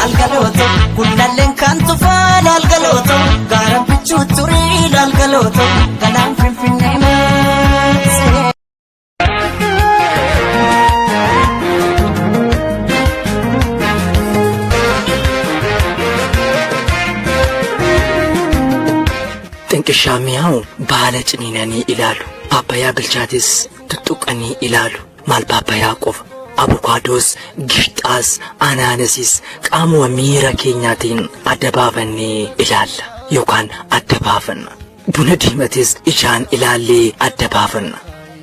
Laal galooto gullalleen kan tufaa laal galooto gaara bichuu turii laal galooto galaan finfinnee maasee. Xinqishaa mi'aawu baala ciniinanii ilaalu. Paappayaa bilchaates tuttuqanii ilaalu. Maal paappayaa qofa? Abukaadoos, gishxaas, anaanasis qaamuma miira keenyaatiin adda baafannee ilaalla yookaan adda baafanna. Buna diimates ijaan ilaallee adda baafanna.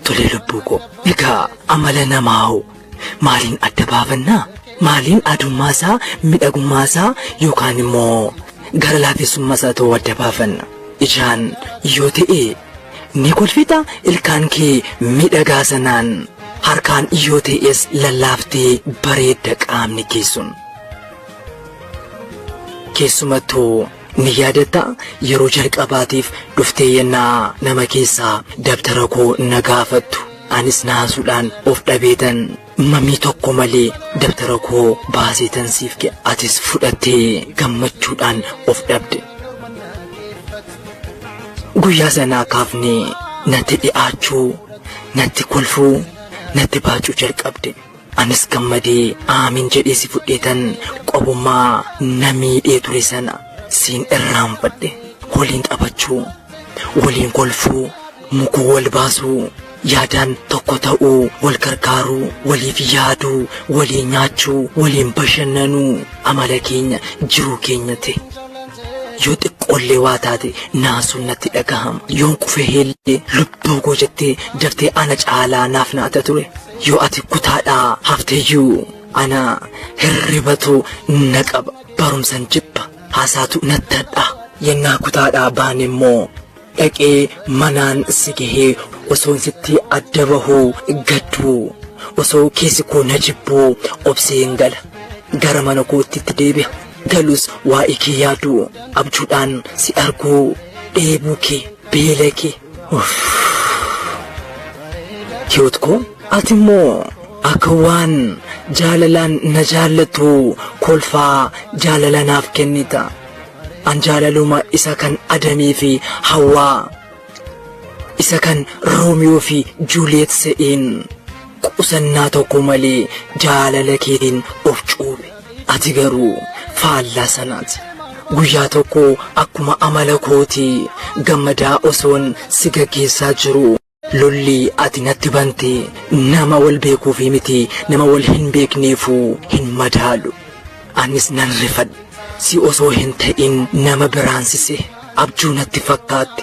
Tole lubbuu koo. Egaa amala namaa hoo maaliin adda baafannaa? Maaliin adummaa isaa, midhagummaa isaa yookaan immoo gara laafessummaa isaa ta'uu adda baafanna? Ijaan yoo ta'e ni kolfita ilkaan kee miidhagaa sanaan harkaan yoo ta'es lallaaftee bareedda qaamni kee sun. Keessumattuu ni yaadatta yeroo jalqabaatiif dhuftee yennaa nama keessaa dabtara koo na gaafattu anis naasuudhaan of dhabeetan mamii tokko malee dabtara koo baaseetan siif kenne atis fudhattee gammachuudhaan of dhabde. Guyyaa sanaa kaafnee natti dhi'aachuu, natti kolfuu, natti baacuu jalqabde. Anis gammadee aamin jedhee si fudheetan qobummaa na miidhee ture sana siin irraanfadhe. Waliin taphachuu, waliin kolfuu, mukuu wal baasuu, yaadaan tokko ta'uu, wal gargaaruu, waliif yaaduu, waliin nyaachuu, waliin bashannanuu amala keenya jiruu keenya ta'e. Yoo xiqqoollee waa taate naasuun natti dhagahama. Yoon kufe heellee lubbuu koo jettee daftee ana caalaa naaf naata ture. Yoo ati kutaadhaa hafteeyyuu ana hirribatu na qaba. Barumsan jibba. Haasaatu natti hadhaa. Yennaa kutaadhaa baane immoo dhaqee manaan si gahee osoon sitti adda bahuu gadduu osoo keessi koo na jibbuu obseen gala. Gara mana kootti itti deebi'a. Galus waa'ee kee yaaduu abjuudhaan si arguu dheebuu kee beela kee. Uff. Hiyoot koo ati immoo akka waan jaalalaan na jaallattu kolfaa jaalala naaf kennita. An jaalaluma isa kan Adamii fi Hawwaa, isa kan Roomiyoo fi Juuliyeet se'een qusannaa tokko malee jaalala keetiin of cuube. Ati garuu faallaa sanaati. Guyyaa tokko akkuma amala kootii gammadaa osoon si gaggeessaa jiru lolli ati natti bante nama wal beekuufi miti nama wal hin beekneefuu hin madaalu. Anis nan rifadhe. Si osoo hin ta'in nama biraan si se'e. Abjuu natti fakkaatte.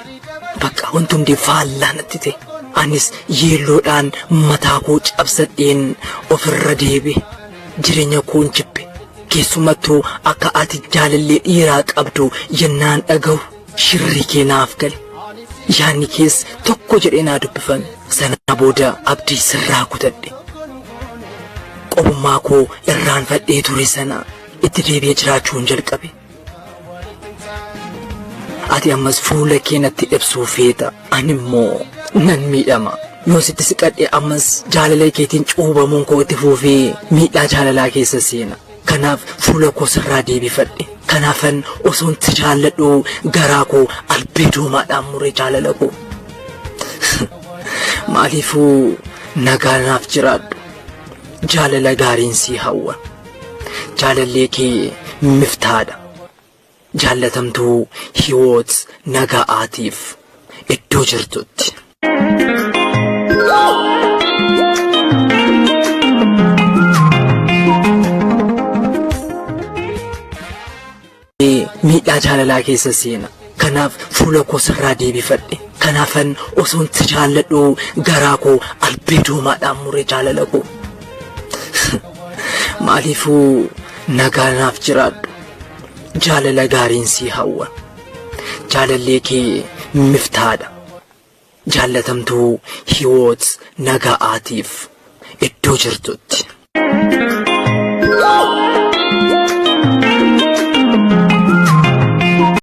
Bakka wanti hundi faallaa natti ta'e. Anis yeelloodhaan mataa koo cabsadheen ofirra deebi'e. Jireenya koon jibbe. Keessumattuu akka ati jaalallee dhiiraa qabdu yennaan dhaga'u shirri kee naaf gale. Yaadni kees tokko jedhee naa dubbifame. Sana booda abdii sirraa kutadhe. Qobummaa koo irraanfadhee ture sana itti deebi'ee jiraachuun jalqabe. Ati ammas fuula kee natti ibsuu feeta. Ani immoo nan miidhama. Yoo sitti siqadhe ammas jaalala keetiin cuubamuun koo itti fufee miidhaa jaalalaa keessa seena. Kanaaf fuula koo sirraa deebifadhe. Kanaafan osoon si jaalladhu garaa koo albee doomaadhaan mure jaalala koo. Maaliifuu nagaa naaf jiraadhu. Jaalala gaariin sii hawwa. Jaalallee kee miftaadha. Jaallatamtuu Hiwoot naga'aatiif iddoo jirtutti. Miidhaa jaalalaa keessa seena. Kanaaf fuula koo sirraa deebifadhe. Kanaafan osoon si jaalladhu garaa koo albee doomaadhaan mure jaalala koo. Maaliifuu nagaa naaf jiraadhu. Jaalala gaariin sii hawwa. Jaalallee kee miftaadha. Jaallatamtuu Hiwoot naga'aatiif iddoo jirtutti.